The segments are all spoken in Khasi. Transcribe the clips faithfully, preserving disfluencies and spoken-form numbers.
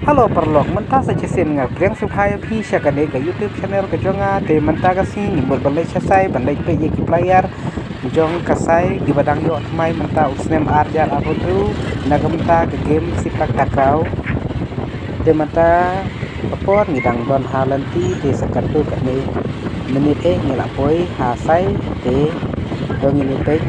Hello paralok, mynta sa shisien nga pdiang sngewbha ïa phi sha kane ka YouTube channel ka jong nga. Te mynta ka sngi ngi mut ban leit sha sai ban leit peit ïa ki player jong ka sai kiba dang ïoh thymmai mynta u snem ar hajar arphew hynriew na ka bynta ka game sepak takraw. Te mynta ka por ngi dang don ha lynti te sa katto katne minit eh ngi la poi ha sai te to ngin ïa peit.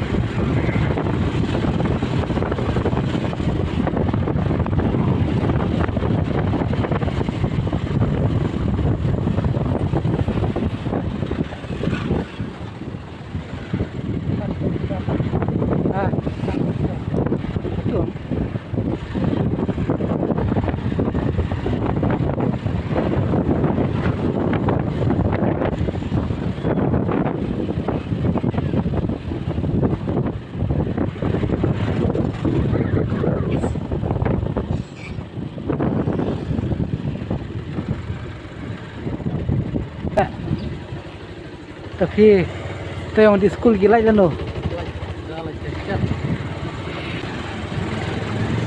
Ta phi, ta ong di skul ki lait lano.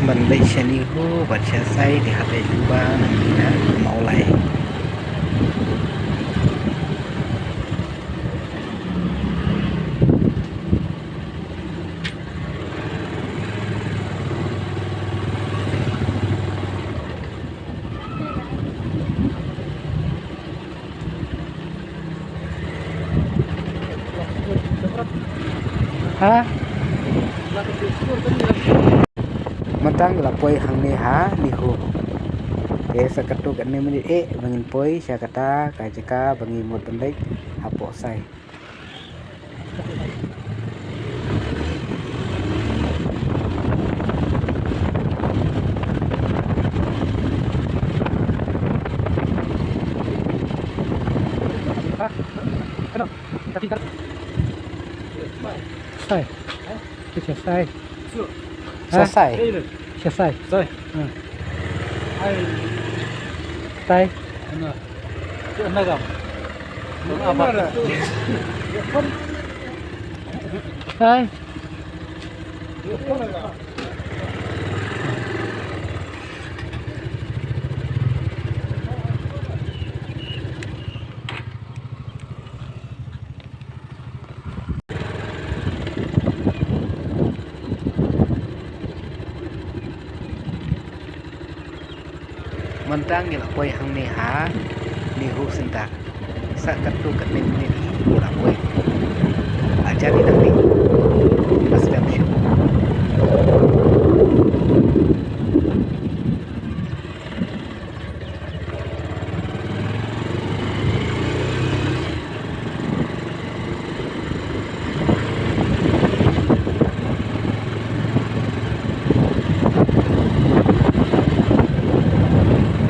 Ban leit shane ho, ban sha sai, di hap leit kumba, nang ina, Mawlai. Ha? Mynta ngi la poi hangne ha Nihu. Te sa katto katne minit eh ba ngin poi sha kata ka jaka ba ngi mut ban leit hapoh sai. Sai. Sai. Sai. Sai. Sai. Sai. Sai. Mynta ngi la poi hangne ha Nihu Center. Sa katto katne minit hi ngi la poi. Ajan i dang ni. Ngi la sdang shuh.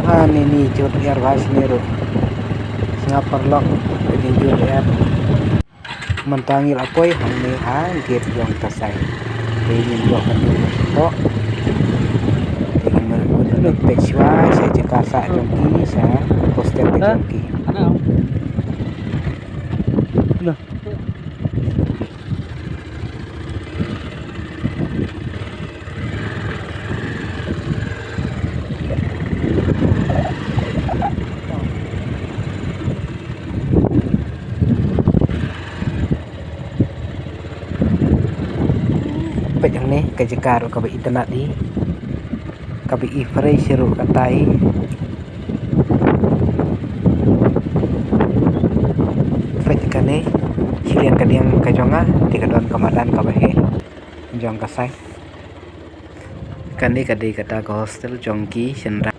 Ani ni jot ïar bha shane ruh. Sngap paralok, ni jot ïar. Mynta ngi la poi hangne ha gate jong ka sai. Te ngin ïoh ban ïoh shapoh. Te ngin mut ban peit shuwa sha jaka sah jong ki, sha hostel ka jong ki. Peit hangne ka jaka ruh kaba itynnad hi. Kaba i fresh ruh katai. Peit kane, shiliang ka diang ka jong nga, te ka don ka madan kaba heh jong ka sai. Kane ka dei kata ka hostel jong ki shynrang.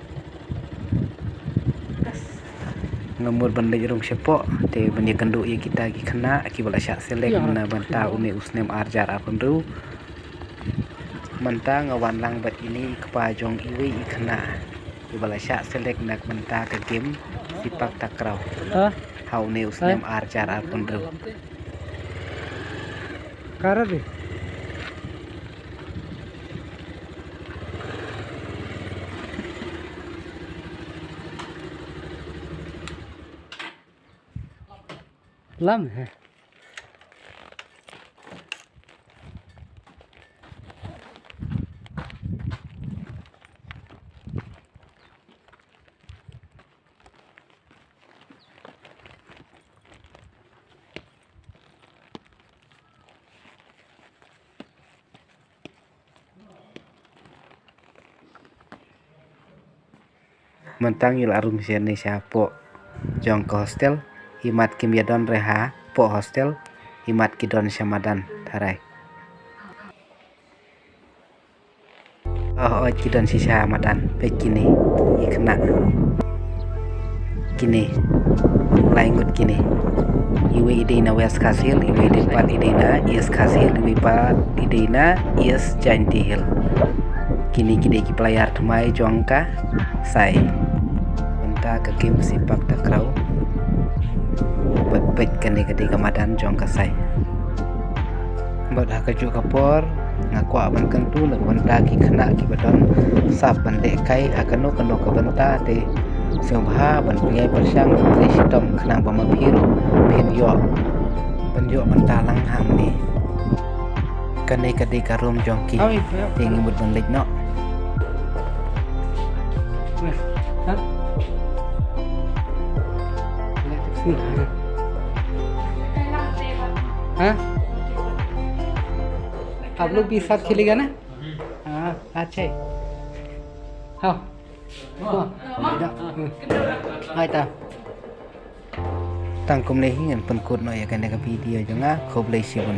Nga mut ban leit rung shapoh, te ban ïakynduh ïa kita ki khynnah kiba la shah select na bynta une u snem ar hajar arphew hynriew. Mynta nga wan lang bad ine i kpa jong iwei i khynnah iba la shah select na bynta ka game sepak takraw ha une u snem ar hajar arphew hynriew. Kara de. Lam hai. Mynta ngi la rum sha ne sha poh jong ka hostel. Imat kim ïa don re hapoh hostel. Imat ki don sha madan tharai. Oh, oh, ki don shisha madan. Peit kine, i khynnah. Kine, lai ngut kine. Iwei i dei na West Khasi Hills, iwei dei pat i dei na East Khasi Hills, iwei pat i dei na East Jaintia Hills. Kine ki dei ki player thymmai jong ka Sai. Mynta ka game sepak takraw. Bad peit kane ka dei ka madan jong ka Sai. Bad ha kajuh ka por nga kwah ban kyntu na ka bynta ki khynnah kiba don sap ban lehkai ha kano kano ka bynta, te sngewbha ban pynïaid pyrshang trei shitom khnang ba ma phi ruh phin ïoh ban ïoh bynta lang hangne. Kane ka dei ka room jong ki. Te ngi mut ban leit noh. हाँ? आप लोग भी साथ खेलेगा ना? हाँ, अच्छा है। हाँ। Hai ta. Tang kumne hi ngan pynkut noh ïa kane ka video jong nga. Khublei shibun.